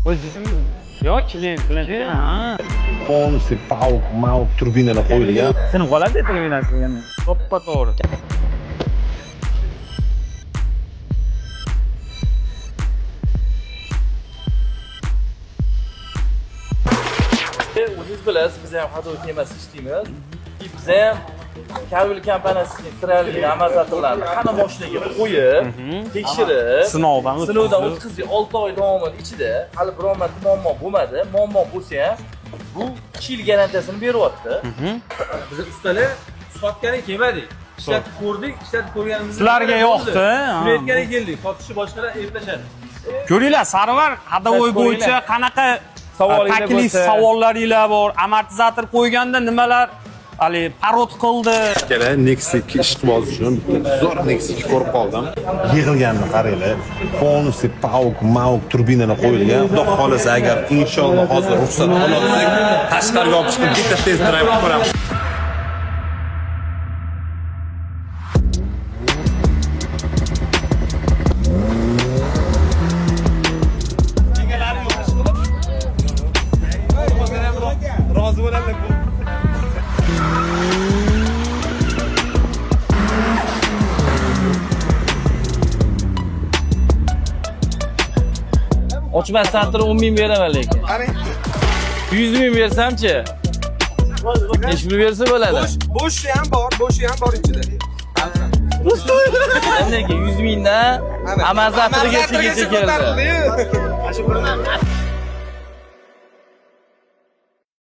Yo'q, klient, klient. Ha. Полностью паук, mauk turbinalar qo'yilgan. Sinib qoladi turbinasi yana. To'ppa to'g'ri. O'zingiz bilasiz, biz ham ходовой temasi ishlaymiz. И biz ham Kabel kompaniyasining tralligini amortizatorlarini hamma mashinaga qo'yib, tekshirib, Sinovdan o'tkazib. Sinovdan o'tkazdik. 6 oy davomida ichida hali biron marta muammo bo'lmadi. Muammo bo'lsa ham bu 2 yil garantiyasini beryapti. Biz ustalar sotgani kelmadik. Ishlatib ko'rdik, ishlatib ko'rganimizda Sizlarga yoqdi, ha. Pul keldik. Sotishni boshqalar eplashadi. Ko'ringlar, Sarvar ходовой bo'yicha qanaqa Savolingiz taklif bo'lsa- savollaringlar bor. Amortizator qo'yganda nimalar hali parod qildi. Ikkala Nexia 2 ishqiboz uchun bitta zo'r Nexia 2 ko'rib qoldim. Yig'ilganini qaranglar. Полностью паук, mauk turbinalar qo'yilgan. Xudo xolasa agar inshaalloh hozir ruxsat olsak, tashqariga olib chiqib bitta test drive qilib ko'ramiz. Rozi bo'ladilar. Ochmasdan turib 10 ming beraman lekin. 100 ming bersamchi? Necha pul bersa bo'ladi? Bo'shi ham bor, bo'shi ham bor ichida. Lekin 100 mingdan amortizatorga Amortizatorgacha keldi. ko'tarildi-yu.